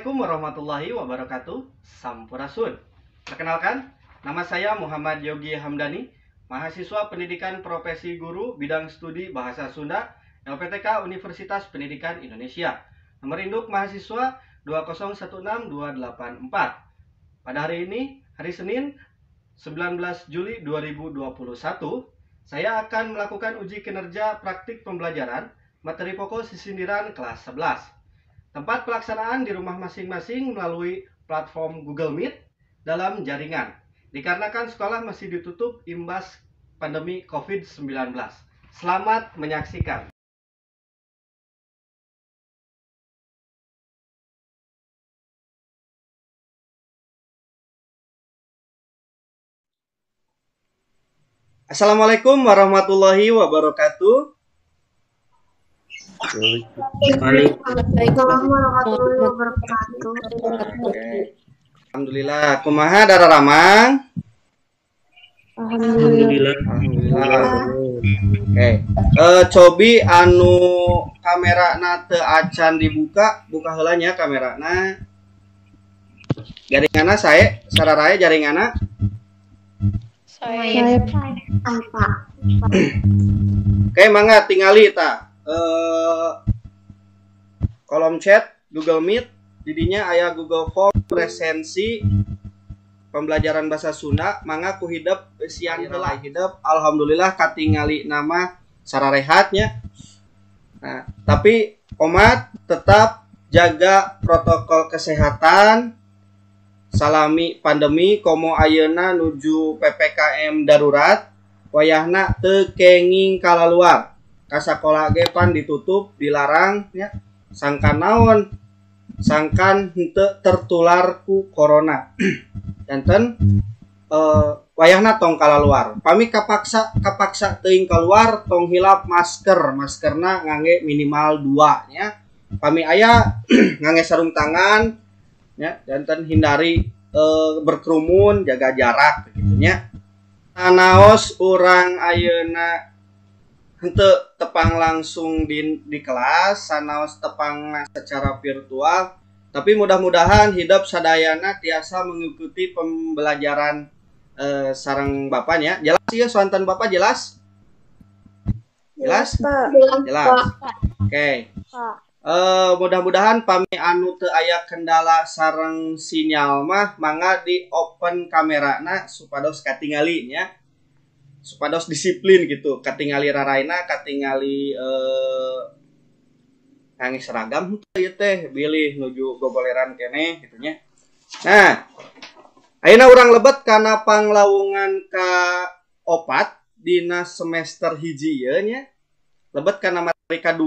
Assalamualaikum warahmatullahi wabarakatuh. Sampurasun. Perkenalkan, nama saya Muhammad Yogi Hamdani, mahasiswa Pendidikan Profesi Guru bidang studi Bahasa Sunda, LPTK Universitas Pendidikan Indonesia. Nomor induk mahasiswa 2016284. Pada hari ini, hari Senin 19 Juli 2021, saya akan melakukan uji kinerja praktik pembelajaran materi pokok sisindiran kelas 11. Tempat pelaksanaan di rumah masing-masing melalui platform Google Meet dalam jaringan. Dikarenakan sekolah masih ditutup imbas pandemi COVID-19. Selamat menyaksikan. Assalamualaikum warahmatullahi wabarakatuh. Waalaikumsalam warahmatullahi wabarakatuh. Oke. Alhamdulillah. Kumaha dararamang? Alhamdulillah. Alhamdulillah. Oke. Cobi anu kamerana teu acan dibuka, buka heula nya kamerana. Jaringanna sae, sararae jaringanna? Sae. Oke, mangga tingali ta. Kolom chat Google Meet, didinya aya Google Form presensi pembelajaran bahasa Sunda, mangga ku hidep eusian heula hidep. Alhamdulillah katingali nama sararehatnya. Nah, tapi omat tetap jaga protokol kesehatan salami pandemi komo ayeuna nuju PPKM darurat wayahna teu kenging kalaluar. Ka sakola ge pan ditutup, dilarang ya. Sangkan naon? Sangkan henteu tertular ku corona. Janten wayahna tong kalaluar. Pami kapaksa teuing keluar tong hilap masker, maskerna ngangge minimal 2 nya. Pami aya ngangge sarung tangan ya, janten hindari berkerumun, jaga jarak begitu nya. Sanaos urang ayeuna henteu tepang langsung di kelas, sanaos tepang secara virtual, tapi mudah-mudahan hidup sadayana tiasa mengikuti pembelajaran sareng bapaknya. Jelas ya soanten bapak jelas? Jelas? Jelas. Oke. Mudah-mudahan pami anu teu aya kendala sareng sinyal mah mangga di open kamerana supados katingali nya. Supados disiplin gitu, katingali raraina, katingali ngangge seragam henteu ieu teh, bilih nuju gogoleran keneh gitu nya. Nah, ayeuna urang lebet kana panglawungan ka 4 dina semester hiji ieu nya. Lebet kana materi ka-2.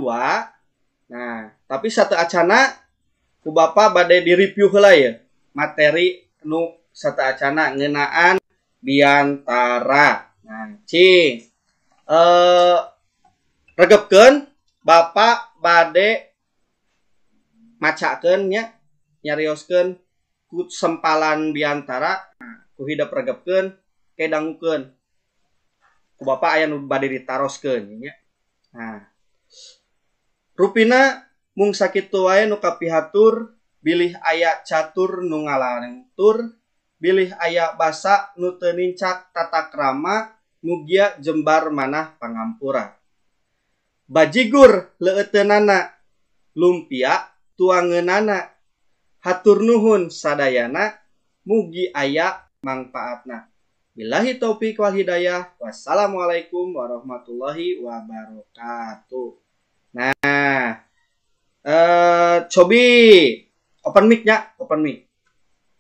Nah, tapi sateuacana ku Bapak bade di-review heula ya materi nu sateuacana ngeunaan biantara. Nah, cing regepkeun Bapak bade macakeun nya, nyarioskeun ku sempalan biantara. Nah, ku hidep regepkeun, ke dangukeun. Ku Bapak aya nu bade ditaroskeun nya. Nah, rupina mung sakitu wae nu kapihatur, bilih aya catur nu ngalantur, bilih aya basa nu teu nincak tata krama, mugia jembar manah pangampura. Bajigur leueuteunana, lumpia tuangeunana, hatur nuhun sadayana, mugi aya mangpaatna. Billahi taufik wal hidayah. Wassalamualaikum warahmatullahi wabarakatuh. Nah, cobi open mic nya, open mic.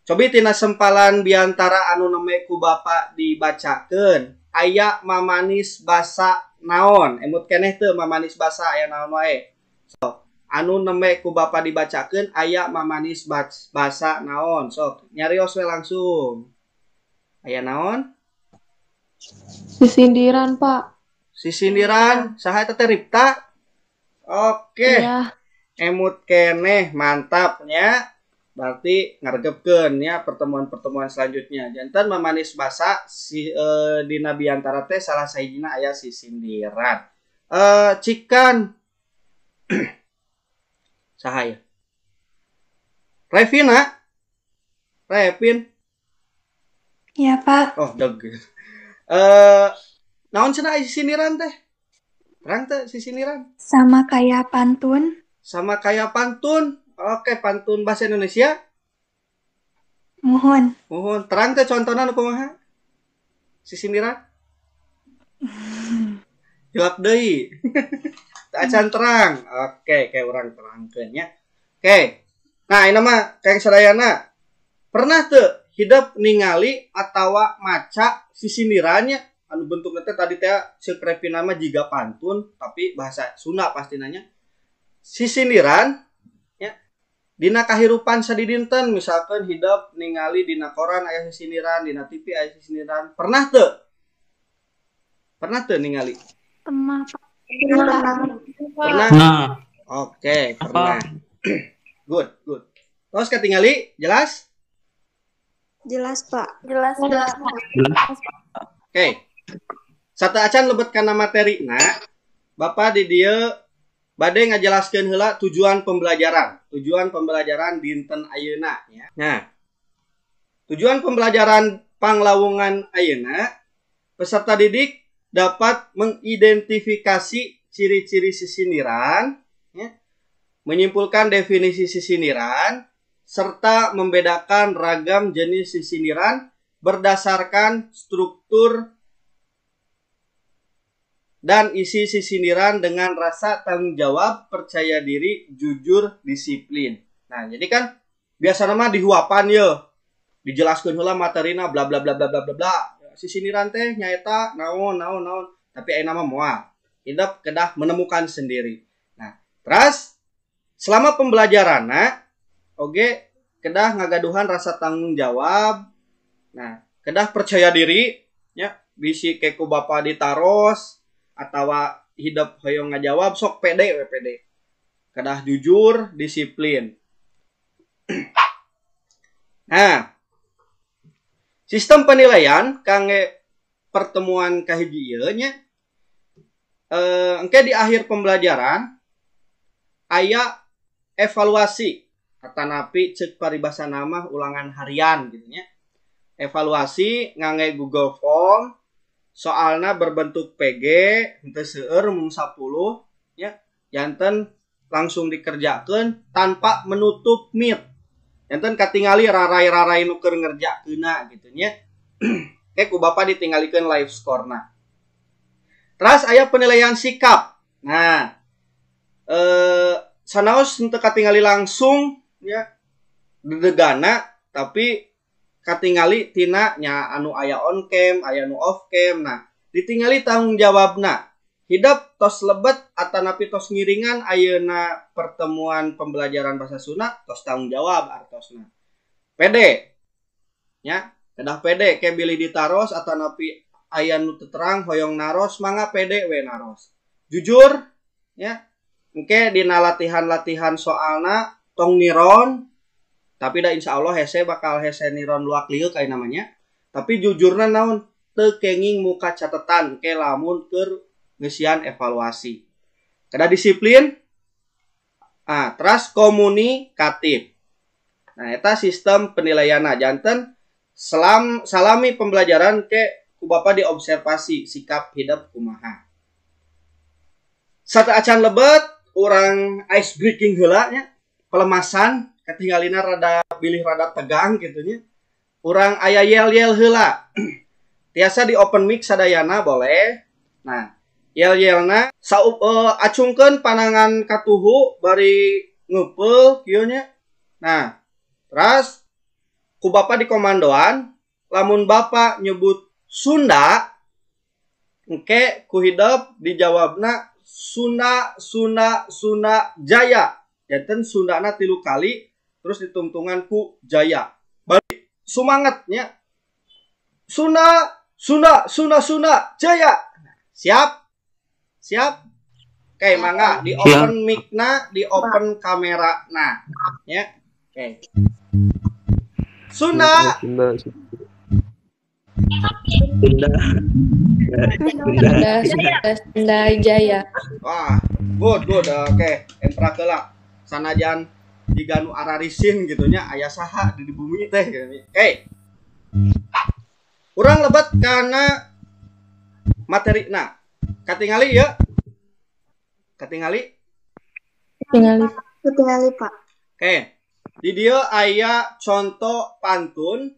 Cobi tina sempalan biantara anu neme ku Bapak dibacakeun. Aya mamanis basa naon? Emut keneh teu mamanis basa aya naon wae? So, anu neme ku Bapak dibacakeun aya mamanis basa naon? Sok, nyarios we langsung. Aya naon? Sisindiran, Pak. Sisindiran, saha eta teh Ripta? Oke. Ya. Emut keneh, mantapnya. Berarti ngaregepkeun ya pertemuan-pertemuan selanjutnya. Janten mamanis basa si dina biantara teh salah sahijina aya sisindiran. Cikan saha ya? Revina? Revin? Ya, Pak. Oh, deg. Naon cenah sisindiran teh? Terang teh sisindiran? Sama kayak pantun. Sama kayak pantun. Oke, pantun bahasa Indonesia? Muhun. Muhun. Terang teh contohna nu kumaha? Sisindiran? Hilap deui. Teu acan terang. Oke, kayak urang terangkeun nya. Oke. Nah, ini mah kang sadayana. Pernah teu hidep ningali atawa maca sisindirannya anu bentukna teh tadi teh ceuk Revina mah jiga pantun tapi bahasa Sunda pasti nanya. Sisindiran ya dina kahirupan sadidinten misalkan hidep ningali dina koran aya sisindiran, dina TV aya sisindiran. Pernah teu? Pernah teu ningali? Pernah, Pak. Pernah? Nah. Oke, pernah. Good, good. Terus ketingali, jelas? Jelas, Pak. Jelas, Pak. Jelas. Oke. Sateuacan lebet kana materina, Bapak di dieu bade ngajelaskeun heula tujuan pembelajaran. Tujuan pembelajaran dinten ayeuna ya. Nah, tujuan pembelajaran panglawungan ayeuna, peserta didik dapat mengidentifikasi ciri-ciri sisindiran, ya, menyimpulkan definisi sisindiran, serta membedakan ragam jenis sisindiran berdasarkan struktur dan isi sisindiran dengan rasa tanggung jawab, percaya diri, jujur, disiplin. Nah, jadi kan biasa nama dihuapan ye, dijelaskeun heula materina bla bla bla bla bla bla bla. Sisindiran teh nyaeta naon naon naon, tapi ayeuna mah moal. Hidep kedah menemukan sendiri. Nah, terus selama pembelajaranna oge kedah ngagaduhan rasa tanggung jawab. Nah, kedah percaya diri ya, bisi ke ku bapa ditaros atawa hidep hoyong ngajawab sok pede we pede. Kedah jujur, disiplin. Nah, sistem penilaian kangge pertemuan kahiji ieu nya engke di akhir pembelajaran aya evaluasi atanapi ceuk paribasa nama ulangan harian gitu nya. Evaluasi ngangge Google Form, soalna berbentuk PG henteu seueur mung 10 nya, janten langsung dikerjakeun tanpa menutup Meet. Janten katingali rarai-rarai nu keur ngerjakeunna gitu nya. Ke ku bapa ditinggalikeun live score-na. Terus aya penilaian sikap. Nah, sanaos henteu katingali langsung ya dedegana, tapi katingali tina nya anu aya on cam, aya nu off cam. Nah, ditingali tanggung jawabna. Hidep tos lebet atanapi tos ngiringan ayeuna pertemuan pembelajaran bahasa Sunda tos tanggung jawab artosna. Pede. Ya, kedah pede ke bilih ditaros atanapi aya nu teu terang hoyong naros mangga pede we naros. Jujur ya. Engke dina latihan-latihan soalna tong niron, tapi da insyaallah hese bakal hese niron luak liuk aya namanya. Tapi jujurna naon teu kenging muka catetan ke lamun keur ngeusian evaluasi. Kedah disiplin. Ah, teras komunikatif. Nah, eta sistem penilaianna janten salami pembelajaran ke ku bapa diobservasi sikap hidep kumaha. Sateuacan lebet urang ice breaking heula nya, pelemasan katinggalina rada bilih rada tegang gitu nya. Urang aya yel-yel heula. Tiasa di open mic sadayana boleh. Nah, yel-yelna acungkeun panangan katuhu bari ngeupeul kieu nya. Nah, terus ku bapa dikomandoan lamun bapa nyebut Sunda engke ku hidep dijawabna Sunda Sunda Sunda Jaya. Janten Sundana 3 kali terus ditungtungan ku Jaya. Balik sumangatnya. Sunda Sunda Sunda Sunda Jaya. Siap? Siap? Oke, mangga di open mic-na, di open kamera na. Ya. Oke. Sunda. Sunda. Sunda. Sunda, Sunda Jaya. Wah, good, good. Oke, entra heula. Sanajan Jiga nu ararisin gitu nya aya saha di bumi teh gitu. Oke. Urang lebat kana materina. Katingali ya. Katingali? Katingali. Katingali, Pak. Oke. Di dieu aya contoh pantun.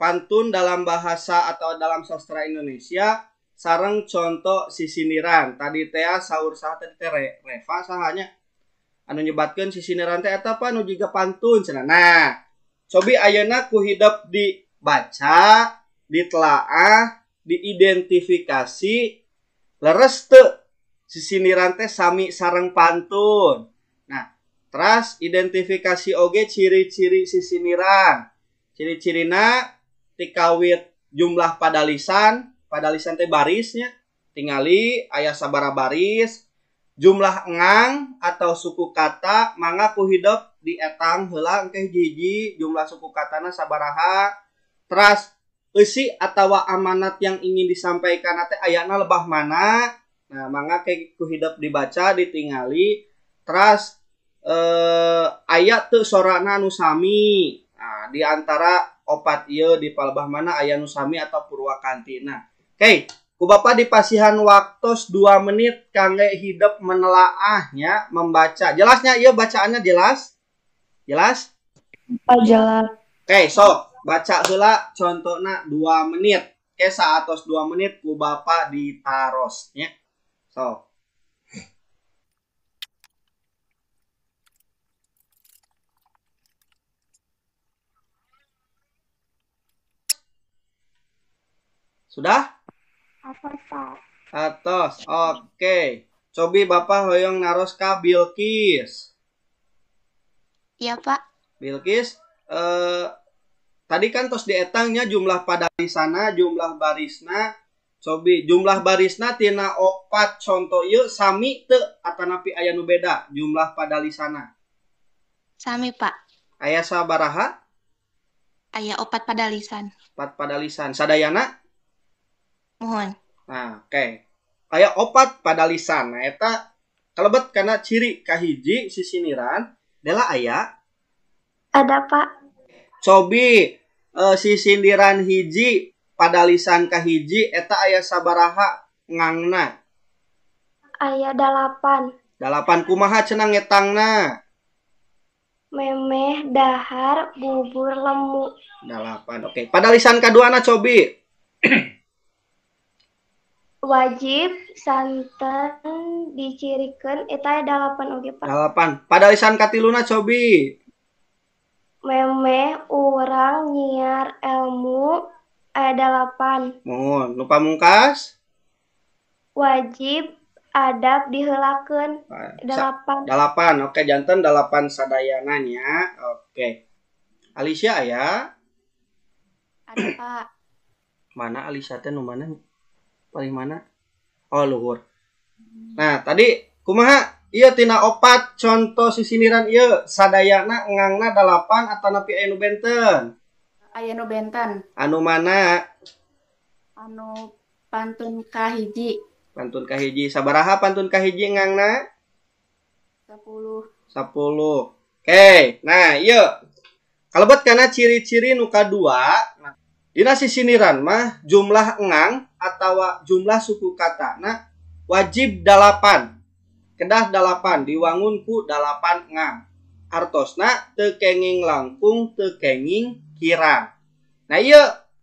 Pantun dalam bahasa atau dalam sastra Indonesia sareng contoh sisindiran. Tadi teh saur saha tadi teh Reva sahanya anu nyebatkeun sisindiran teh eta apa anu jiga pantun cenah. Nah, cobi ayeuna ku hidep dibaca, ditelaah, diidentifikasi leres teu sisindiran teh sami sareng pantun. Nah, teras identifikasi oge ciri-ciri sisindiran. Ciri-cirina tikawit jumlah padalisan, padalisan teh barisnya, tingali aya sabaraha baris, jumlah engang atau suku kata mangga ku hidep dietang heula engke hiji-hiji jumlah suku katana sabaraha, teras eusi atawa amanat yang ingin disampaikan teh ayana lebah mana. Nah, mangga ke ku hidep dibaca ditingali, teras aya teu sorana anu sami. Nah, di antara opat ieu di palebah mana aya nu sami atau purwakantina. Oke, ku Bapak dipasihan waktos 2 menit kangge hidep menelaahnya, membaca. Jelasnya ieu bacaannya jelas? Jelas? Pak, jelas. Oke, sok baca heula contona 2 menit. Oke, saatos 2 menit ku Bapak ditaros nya. Sok. Sudah? Apa, Pak? Atos. Oke. Cobi Bapak hoyong naros ka Bilqis. Iya, Pak. Bilqis, tadi kan tos dietangnya jumlah padalisana, jumlah barisna. Cobi jumlah barisna tina opat contoh ieu sami teu atanapi aya nu beda jumlah padalisana? Sami, Pak. Aya sabaraha? Aya opat padalisan. Opat padalisan. Sadayana? Mohon. Nah, oke. Aya opat padalisan. Nah, eta kalebet kana ciri kahiji sisindiran dela aya? Ada, Pak. Cobi sisindiran hiji padalisan kahiji eta aya sabaraha ngangna? Aya 8. 8 kumaha cenah ngetangna? Memeh dahar bubur lemu. 8. Oke. Padalisan kaduana cobi. Wajib santen dicirikeun eta aya 8 oge, Pak. 8. Padalisan katiluna cobi. Memeh urang nyiar ilmu aya 8. Mohon, nu pamungkas? Wajib adab diheulakeun 8. 8. Oke, janten 8 sadayana nya. Oke. Alicia aya? Ada, Pak. Mana Alicia teh nu mana? Paling mana? Oh, luhur. Nah, tadi kumaha? Ieu tina opat contoh sisindiran ieu sadayana engangna 8 atanapi aya nu benten? Aya nu benten. Anu mana? Anu pantun kahiji. Pantun kahiji. Sabaraha pantun kahiji engangna? 10. 10. Oke, nah ieu. Kalebet kana ciri-ciri nu kadua, nah, dina sisindiran mah jumlah engang atawa jumlah suku katana wajib 8. Kedah 8 diwangun ku 8 engang. Artosna teu kenging langkung teu kenging kirang. Nah, ieu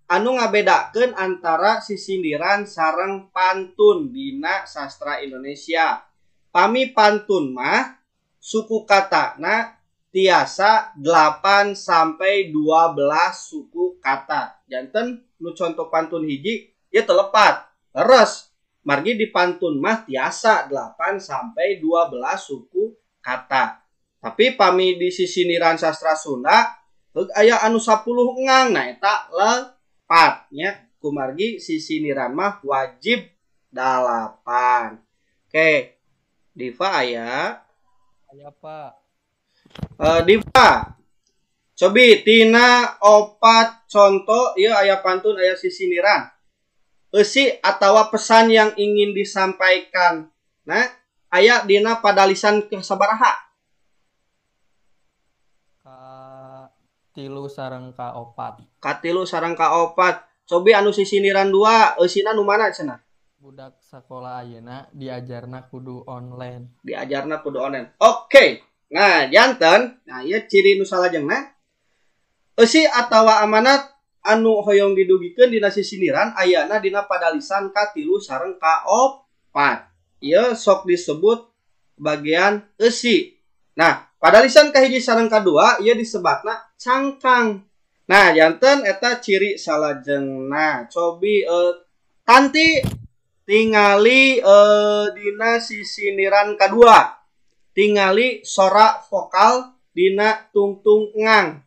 anu ngabedakeun antara sisindiran sareng pantun dina sastra Indonesia. Pami pantun mah suku katana tiasa 8 sampai 12 suku kata. Janten nu contoh pantun hiji ieu telepat. Leres. Margi di pantun mah tiasa 8 sampai 12 suku kata. Tapi pami di sisindiran sastra Sunda heug aya anu 10 engang. Nah eta lepat nya. Kumargi sisindiran mah wajib 8. Oke. Diva aya? Aya, Pak. Diva. Cobi tina opat contoh ieu aya pantun aya sisindiran. Eusi atawa pesan yang ingin disampaikan. Nah, aya dina padalisan ke sabaraha? Tilu sareng kaopat. Katilu sareng kaopat. Cobi anu sisindiran 2, eusina nu mana cenah? Budak sakola ayeuna diajarna kudu online. Diajarna kudu online. Oke. Nah, janten, nah ieu ciri nu salajengna. Eusi atawa amanat anu hoyong didugikeun dina sisindiran ayana dina padalisan katilu sareng kaopat. Ieu sok disebut bagian eusi. Nah, padalisan kahiji sareng kadua ieu disebatna cangkang. Nah, janten eta ciri salajengna. Cobi Tanti tingali dina sisindiran kadua. Tingali sora vokal dina tungtung ngang.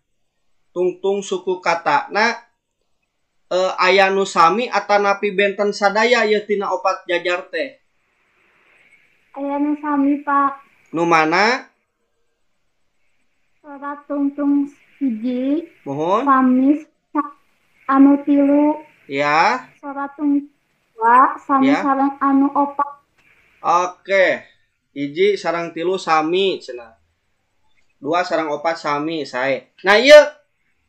Tungtung suku katana aya nu sami atanapi benten sadaya ieu tina opat jajar teh. Aya nu sami, Pak. Nu mana? Sora tungtung hiji. Mohon. Sami anu tilu. Ya. Sora tungtung dua sami ya. Sareng anu opat. Oke. Hiji sareng tilu sami cenah. Dua sareng opat sami sae. Nah, ieu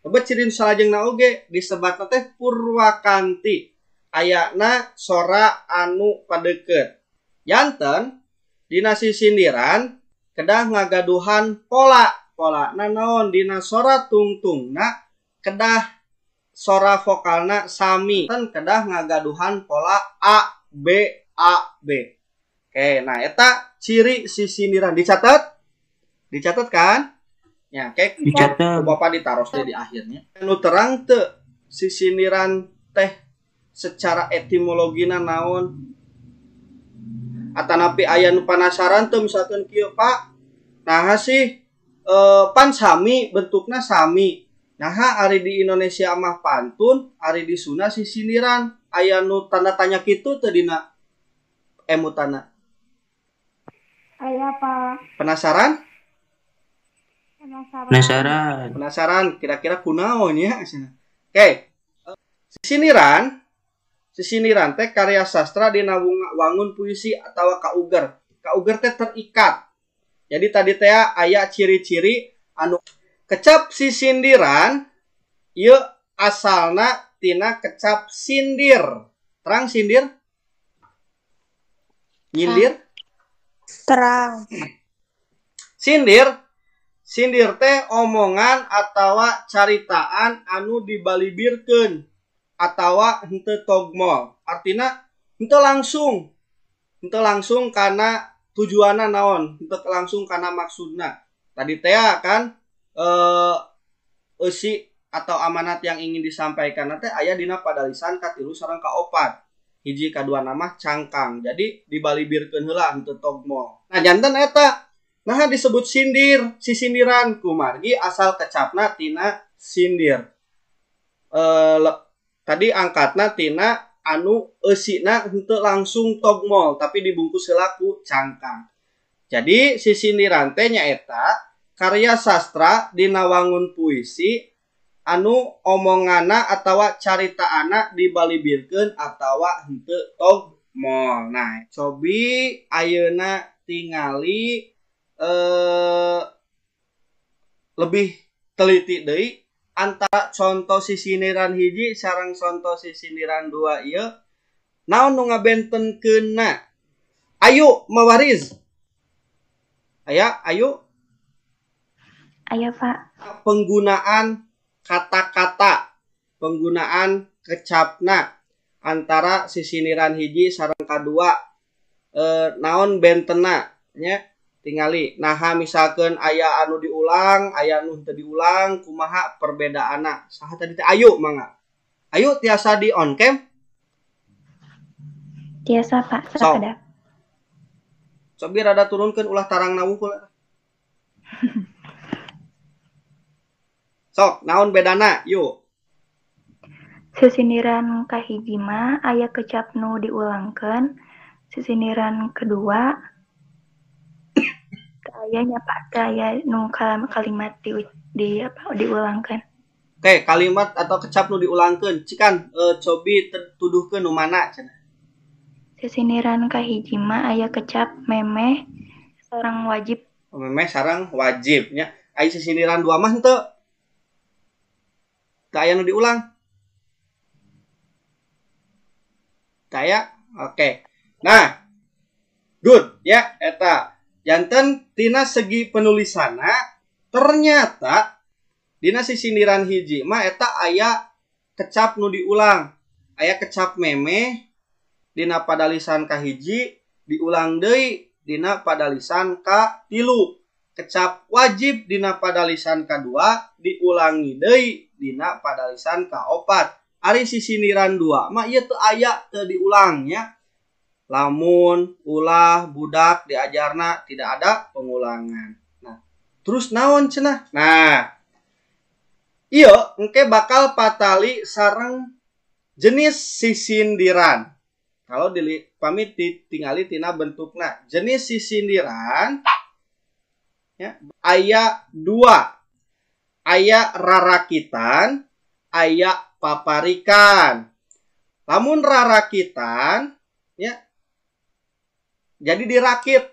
lebet ciri nu salajengna oge disebatna teh purwakanti. Ayana sora anu padeukeut. Janten dina sisindiran kedah ngagaduhan pola. Polana naon dina sora tungtungna kedah sora vokalna sami. Janten kedah ngagaduhan pola A B A B. Oke, nah eta ciri sisindiran dicatat? Dicatat kan? Ya, oke. Dicatat. Bapak ditaros di akhirnya. Nu terang teu sisindiran teh secara etimologina naon? Atanapi aya nu panasaran teu misalkan kieu, Pak. Naha sih pan sami bentukna sami. Naha ari di Indonesia mah pantun, ari di Sunda sisindiran. Aya nu tanda tanya kitu teu dina emutana? Aya, Pak. Penasaran? Penasaran. Penasaran. Penasaran kira-kira kunaon ya. Oke. Sisindiran, sisindiran teh karya sastra dina wangun puisi atawa kauger. Kauger teh terikat. Jadi tadi teh aya ciri-ciri anu kecap sisindiran ieu asalna tina kecap sindir. Terang sindir? Nyindir? Terang. Sindir. Sindir teh omongan atawa caritaan anu dibalibirkeun atawa henteu togmol. Artina henteu langsung. Henteu langsung kana tujuanna naon, henteu langsung kana maksudna. Tadi teh kan eusi atau amanat yang ingin disampaikan teh aya dina padalisan katilu sareng kaopat. Hiji kadua nama cangkang. Jadi dibalibirkeun heula henteu togmol. Nah, janten eta nah disebut sindir, sisindiran kumargi asal kecapna tina sindir. Tadi angkatna tina anu eusina henteu langsung togmol tapi dibungkus heula ku cangkang. Jadi sisindiran teh nyaeta karya sastra dina wangun puisi anu omongana atawa caritaana dibalibirkeun atawa henteu togmol. Nah, cobi ayeuna tingali lebih teliti deui antara contoh sisindiran hiji sareng contoh sisindiran dua ieu naon nu ngabentenkeunna. Ayu Mawariz. Aya, ayu. Aya, Pak. Penggunaan kata-kata, penggunaan kecapna antara sisindiran hiji sareng kadua naon bentena nya. Tingali naha misalkan aya anu diulang, aya anu henteu diulang, kumaha perbedaanna? Saha tadi teh? Ayu mangga. Ayu tiasa di on cam? Tiasa, Pak. So. Cobi rada turunkeun ulah tarang nawuh. Sok, naon bedana? Yuk. Sisindiran kahiji mah aya kecap nu diulangkeun, sisindiran kedua aya nya Pak, aya nu kalimat di apa diulangkeun. Oke, kalimat atau kecap nu diulangkeun. Cikan cobi tuduhkeun nu mana cenah. Sisindiran kahiji mah aya kecap memeh sareng wajib. Memeh sareng wajib nya. Aya sisindiran dua mah henteu? Teu aya nu diulang? Teu aya? Oke. Nah, good ya eta. Janten tina segi penulisanna ternyata dina sisindiran hiji mah eta aya kecap nu diulang. Aya kecap memeh dina padalisan kahiji diulang deui dina padalisan ka-3. Kecap wajib dina padalisan ka-2 diulangi deui dina padalisan ka-4. Ari sisindiran 2 mah ieu teu aya teu diulang nya. Lamun ulah budak diajarna tidak ada pengulangan. Nah, terus naon cenah? Nah, ieu engke bakal patali sareng jenis sisindiran. Kalau pamit ditingali tina bentukna. Jenis sisindiran ya, aya 2. Aya rarakitan, aya paparikan. Lamun rarakitan ya, jadi dirakit.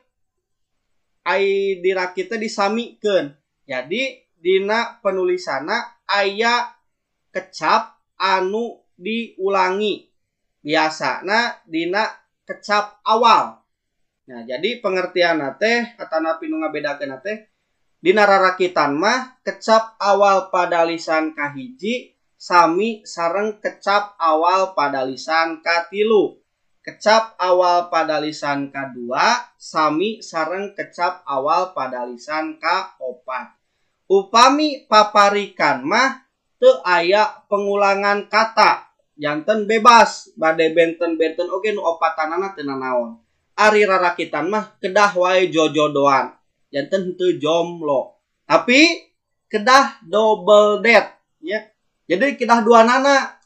Ai dirakitnya disamikeun. Jadi dina penulisanna aya kecap anu diulangi. Biasana dina kecap awal. Nah, jadi pengertianna teh atanapi nu ngabedakeunna teh dina rarakitan mah kecap awal padalisan kahiji sami sareng kecap awal padalisan katilu. Kecap awal padalisan kadua sami sareng kecap awal padalisan kaopat. Upami paparikan mah teu aya pengulangan kata. Janten bebas bade benten-benten oge nu opatanana teu nanaon. Ari rarakitan mah kedah wae jojodoan. Janten henteu jomlo. Tapi kedah double date ya. Jadi kedah duanana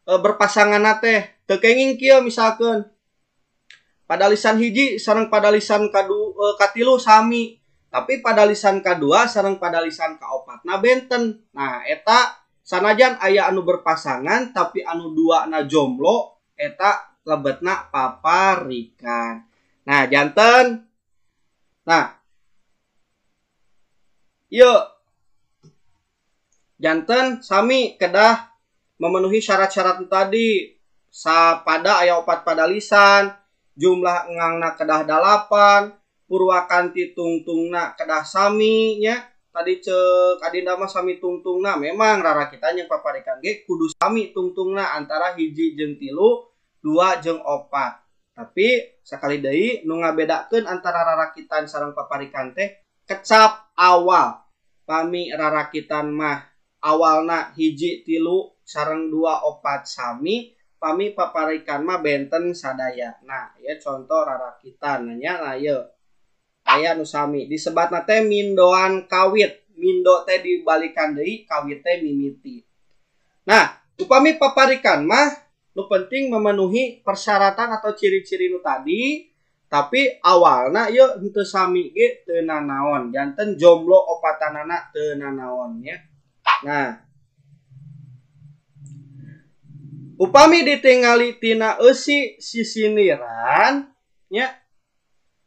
berpasangan teh. Teu kenging kieu misalkeun padalisan hiji sareng padalisan katilu sami, tapi padalisan kadua sareng padalisan kaopatna benten. Nah, eta sanajan aya anu berpasangan tapi anu duana jomblo eta lebetna paparikan. Nah, janten. Nah, ieu janten sami kedah memenuhi syarat-syarat tadi. Sapada aya 4 padalisan, jumlah engangna kedah 8, purwakanti tungtungna kedah sami nya. Tadi cek adinda mah sami tungtungna, memang rarakitan jeung paparikan ge kudu sami tungtungna antara hiji jeung 3, 2 jeung 4. Tapi sakali deui nu ngabedakeun antara rarakitan sareng paparikan teh kecap awal. Pami rarakitan mah awalna hiji 3 sareng 2 4 sami, pami paparikan mah benten sadaya. Nah, ya contoh rarakitan nya. Nah, ieu aya nu sami disebatna teh mindoan kawit. Mindo teh dibalikan deui, kawit teh mimiti. Nah, upami paparikan mah nu penting memenuhi persyaratan atau ciri-ciri nu tadi, tapi awalna ieu henteu sami ge teu nanaon. Janten jomblo opatanana teu nanaon nya. Nah, upami ditingali tina eusi sisindiran nya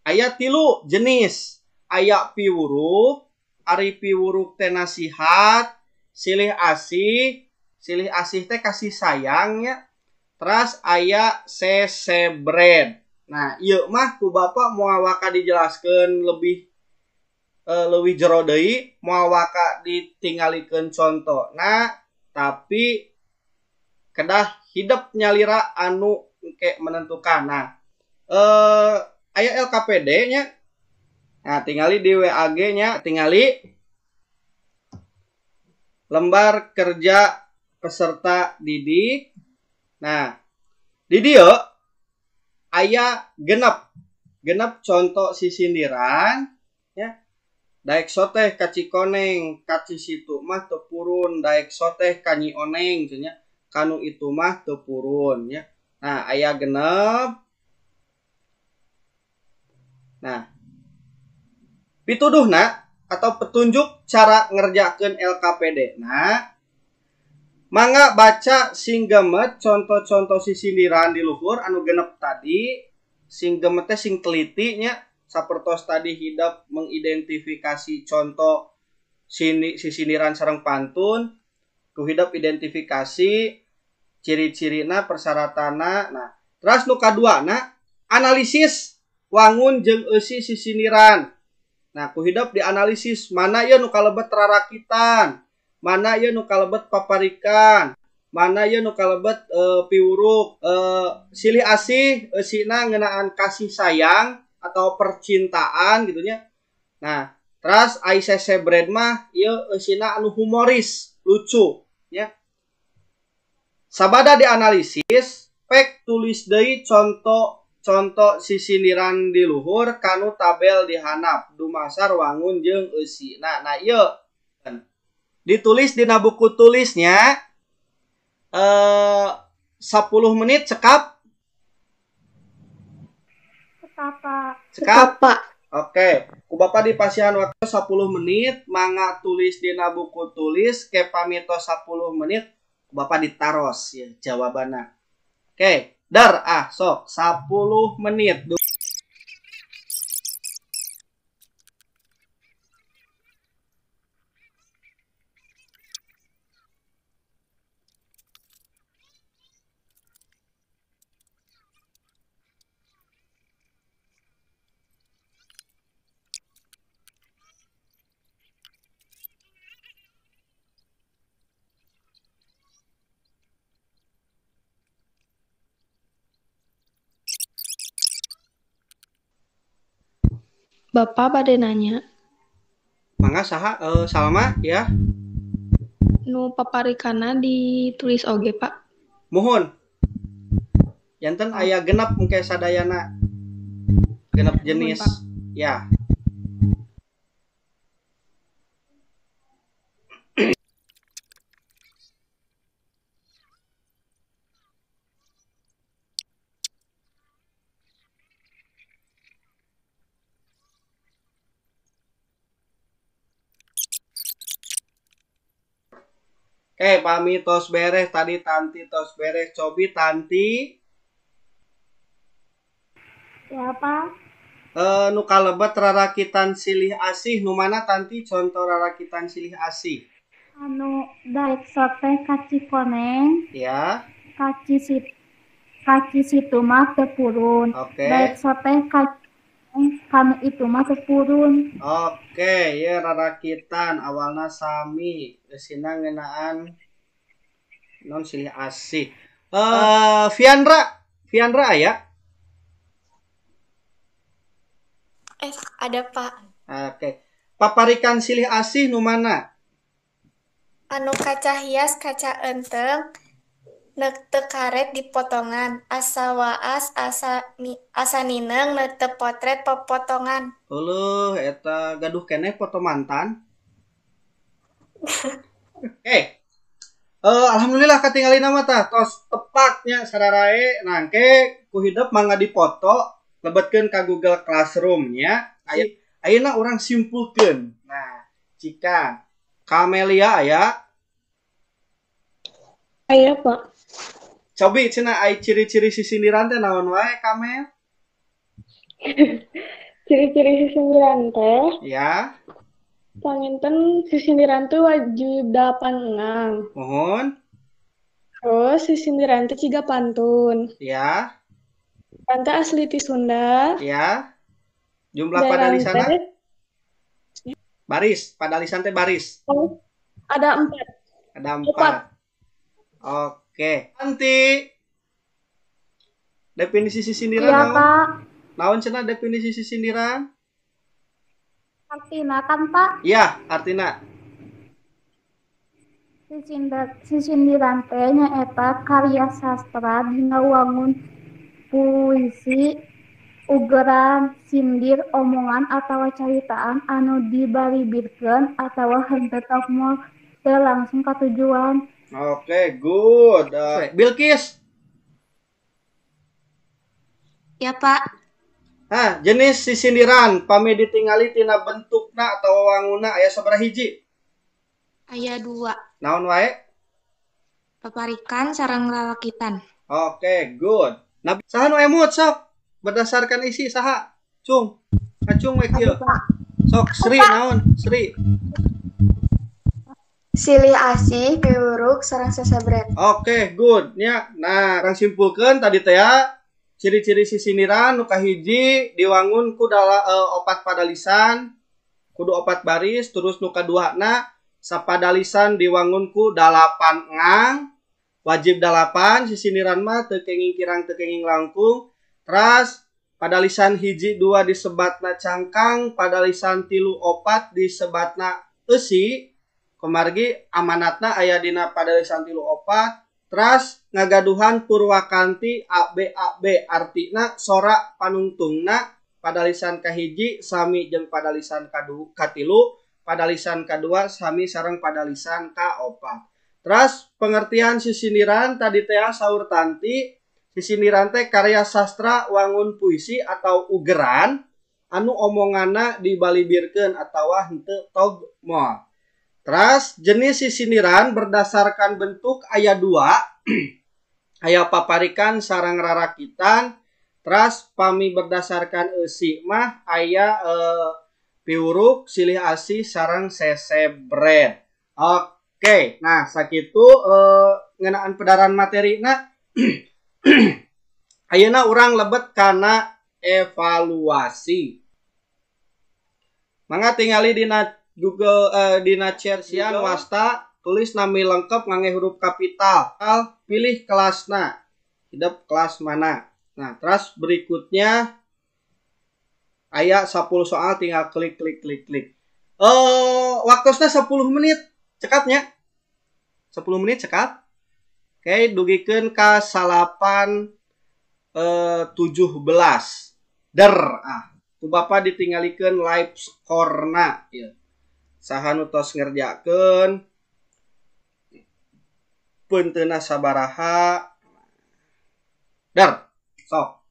aya 3 jenis. Aya piwuruk, ari piwuruk teh nasihat, silih asih, silih asih teh kasih sayang nya. Teras aya sesebred. Nah, ieu mah ku bapak moal waka dijelaskeun lebih leuwih jero deui, moal waka ditinggalikeun contona, tapi kedah hidep nyalira anu engke menentukan. Nah, aya LKPD nya. Nah, tingali di WAG nya, tingali lembar kerja peserta didik. Nah, di dieu aya genep contoh sisindiran ya. Daek soteh ka Cikoneng, ka Cisitu mah teu purun, daek soteh ka Nyi Oneng cenah, kanu itu mah teu purun ya. Nah, aya genep. Nah, pituduhna atau petunjuk cara ngerjakeun LKPD. Nah, mangga baca sing gemet contoh-contoh sisindiran di luhur anu genep tadi, sing gemet teh sing teliti nya, sapertos tadi hidep mengidentifikasi contoh sisindiran sareng pantun. Ku hidep identifikasi ciri-cirina, persyaratanna. Nah, terus nu kaduana analisis wangun jeung eusi sisindiran. Nah, ku hidep dianalisis mana ieu nu kalebet rarakitan, mana ieu nu kalebet paparikan, mana ieu nu kalebet piwuruk. Silih asih eusina ngeunaan kasih sayang atau percintaan gitu nya. Nah, terus ai sesebred mah ieu eusina anu humoris, lucu ya. Sabada dianalisis, pek tulis deui contoh-contoh sisindiran di luhur kanu tabel di handap dumasar wangun jeung eusina. Nah, ieu ditulis dina buku tulisnya 10 menit cekap. Cekap, Pak. Cekap, Pak. Oke, ku Bapak dipasihan waktu 10 menit, mangga tulis dina buku tulis ke pamito 10 menit, Bapak ditaros ya jawabanna. Oke, dar ah sok 10 menit. Bapak bade nanya. Mangga saha Salma ya. Nu paparikana ditulis oge, Pak. Muhun. Janten aya genep engke sadayana. Genep jenis. Muhun, ya. Oke, pami tos beres tadi Tanti tos beres, cobi Tanti. Ya, Pak. Nu kalebet rarakitan silih asih, nu mana Tanti contoh rarakitan silih asih? Anu daek sote ka Cikoneng. Ya. Ka Cisitu mah teu purun. Oke. Daek sote ka kami itu mah teu purun. Oke, ya rarakitan awalna sami eusina ngeunaan non silih asih. Fiandra aya? Ada, Pak. Oke. Paparikan silih asih nu mana? Anu kaca hias kaca enteng neuk teu karet dipotongan, asa waas asa nineung neuk teu potret popotongan. Euleuh eta gaduh keneh foto mantan. Oke. Alhamdulillah katingalina mah tah tos tepatnya sararae nangke ku hidep mangga dipoto lebetkeun ka Google Classroom nya. Ayeuna urang simpulkeun. Nah, jika Kamelia aya? Aya, Pak. Cobi cenah ai ciri-ciri sisindiran teh naon wae Kamel? Ciri-ciri sisindiran teh? Ya. Panginten sisindiran teh wajib 8 engang. Mohon. Terus sisindiran teh ciga pantun. Ya. Pantun asli ti Sunda. Ya. Jumlah padalisana? Baris, padalisan teh baris. Oh, ada 4. Ada 4. Oke. Nanti definisi sisindiran iya, naon? Pak. Naon cenah definisi sisindiran? Artina kan, Pak? Iya, artina. Sisindiran teh nyaeta karya sastra dina wangun puisi, ugeran, sindir, omongan atawa caritaan anu dibaribirkeun atawa henteu tokmol teu langsung katujuan. Oke, good. Bilkis. Ya, Pak. Nah, jenis sisindiran pami ditingali tina bentukna atau wanguna aya sabaraha hiji? Aya 2. Naon wae? Paparikan sareng lalakitan. Oke, good. Nah, saha nu emut sok? Berdasarkan isi saha? Cung. Kacung we kieu. Sok Sri naon? Sri. Silih asih, piwuruk, sareng sesebret. Oke, good nya. Nah, urang simpulkeun tadi teh ya, ciri-ciri sisindiran nu kahiji diwangun ku opat padalisan, kudu opat baris, terus nu kaduana sapadalisan diwangun ku 8 ngang, wajib 8 sisindiran mah teu kenging kirang teu kenging langkung. Teras padalisan 1 2 disebatna cangkang, padalisan 3 4 disebatna eusi. Kumargi amanatna aya dina padalisan 3 4. Teras ngagaduhan purwakanti A B A B, artina sora panungtungna padalisan kahiji sami jeung padalisan katilu, padalisan kadua sami sareng padalisan kaopat. Teras pengertian sisindiran tadi teh saur Tanti, sisindiran teh karya sastra wangun puisi atau ugeran anu omonganna dibalibirkeun atawa henteu tog moal. Teras jenis sisindiran berdasarkan bentuk aya 2, aya paparikan sareng rarakitan. Teras pami berdasarkan eusi mah aya piwuruk, silih asih sareng sesebret. Oke, nah sakitu ngeunaan pedaran materina. Ayeuna urang lebet kana evaluasi. Mangga tingali dina Google dina share sian wasta, tulis nami lengkap ngangge huruf kapital, pilih kelasna, hidup kelas mana. Nah, terus berikutnya aya 10 soal tinggal klik klik klik klik. Waktosna 10 menit cekapnya. 10 menit cekap. Oke, dugikeun ka 8.17. Der ah, ku Bapak ditinggalikeun live skorna ieu. Saha nu tos ngerjakeun peunteuna sabaraha. Der, sok.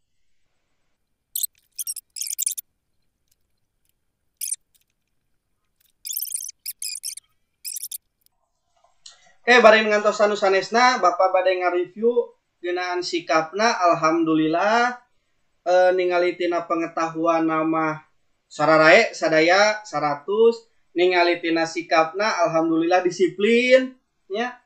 Oke, bari ngantosan nu sanesna, Bapak bade ngareview ngeunaan sikapna. Alhamdulillah ningali tina pengetahuan nama sararae sadaya 100, ningali tina sikapna alhamdulillah disiplin nya,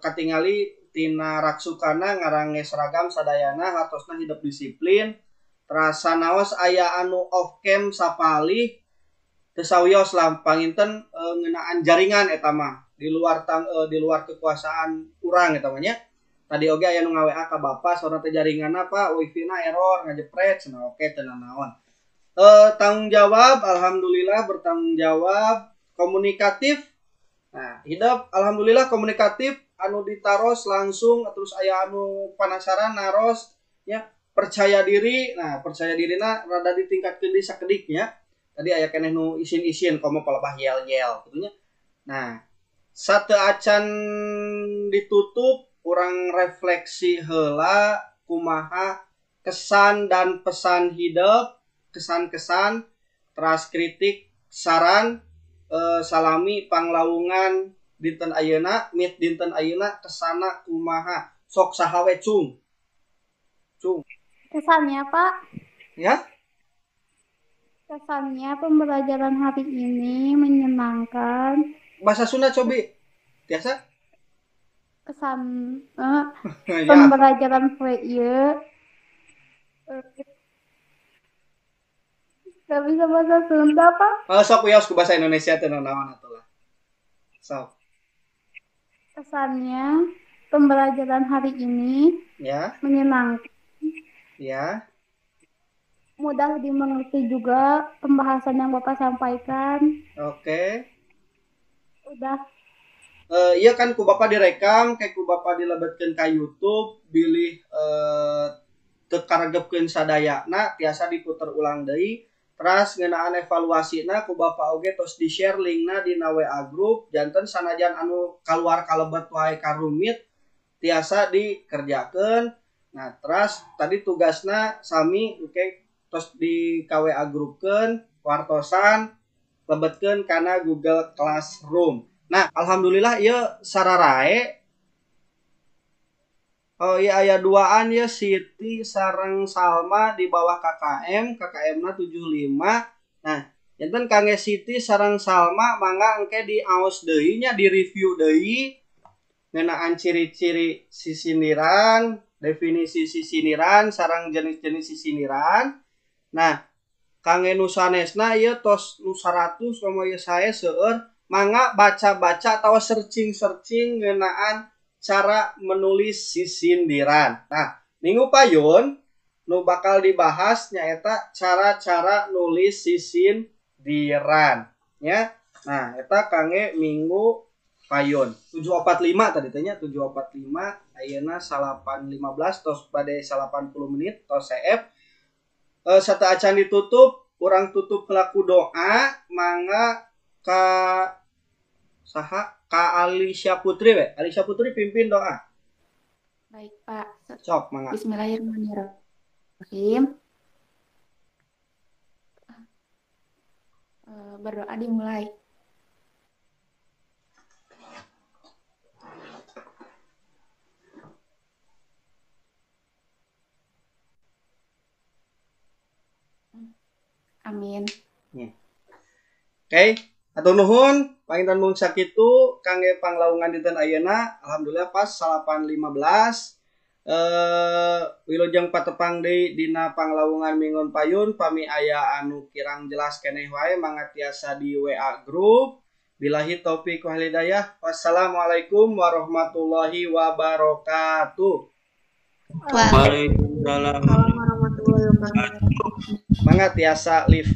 katingali tina raksukana ngarange seragam sadayana hartosna hidup disiplin. Terasa naos aya anu off cam sapalih teu sawios lah panginten ngeunaan jaringan eta mah di luar di luar kekuasaan urang eta mah nya. Tadi oge aya nu nga-WA ka Bapak saurna teh jaringanna Pak wifi-na error ngajepret cenah, oke teu nanaon. Tanggung jawab alhamdulillah bertanggung jawab, komunikatif. Nah, hidup alhamdulillah komunikatif anu ditaros langsung terus aya anu penasaran naros ya, percaya diri. Nah, percaya dirina rada ditingkatkeun di sakedik nya. Tadi aya keneh nu isin-isin komo palebah yel-yel kitu nya. Nah, sateu acan ditutup urang refleksi heula kumaha kesan dan pesan hidup, kesan-kesan, teras kritik, saran, salami panglawungan dinten ayeuna, meet dinten ayeuna kesana kumaha, sok saha we cung. Cung. Kesannya, Pak. Ya? Kesannya pembelajaran hari ini menyenangkan. Bahasa Sunda cobi. Biasa? Kesan Ya. pembelajaran poe ieu gak bisa bahasa Sunda, Pak. Oh, sok wios ku bahasa Indonesia teu naon atuh lah. Sok. Kesannya pembelajaran hari ini Ya, menyenangkan, ya. mudah dimengerti juga pembahasan yang Bapak sampaikan. Oke. Udah. Iya kan ku Bapak direkam, kayak ku Bapak dilebetkeun ka YouTube, bilih teu karegepkeun sadayana tiasa diputer ulang deui. Teras ngeunaan evaluasina ku Bapak oge tos di-share linkna dina WA group, janten sanajan anu kaluar kalebet wae ka rumit tiasa dikerjakeun. Nah, teras tadi tugasna sami oke tos di KWA grupkeun, wartosan lebetkeun kana Google Classroom. Nah, alhamdulillah ieu sararae. Oh iya aya duaan ya, Siti sareng Salma di bawah KKM, KKM-na 75. Nah, Janten kangge Siti sareng Salma mangga engke diaos deui nya, di review deui ngeunaan ciri-ciri sisindiran, definisi sisindiran sareng jenis-jenis sisindiran. Nah, kangge nu sanesna ieu tos nu 100 komo ieu sae seueur, mangga baca-baca atau searching-searching ngeunaan cara menulis sisindiran. Nah, minggu payun nu bakal dibahas nyaeta cara-cara nulis sisindiran nya. Nah, eta kangge minggu payun 7.45 tadi teh nya, 7.45 ayeuna 8.15 tos bade 80 menit tos CF. Sateuacan ditutup, urang tutup pelaku doa, mangga ka saha, ka Alicia Putri we. Alicia Putri pimpin doa. Baik, Pak. Sok mangga. Bismillahirrahmanirrahim. Berdoa dimulai. Amin. Oke, hatur nuhun panginten mung sakitu kangge panglaungan dinten ayeuna. Alhamdulillah pas 8.15. Wilujeng patepang deui dina panglaungan minggon payun. Pami aya anu kirang jelas keneh wae mangga tiasa di WA grup. Billahi taufik wal hidayah. Wassalamualaikum warahmatullahi wabarakatuh. Waalaikumsalam warahmatullahi wabarakatuh. Mangga tiasa live.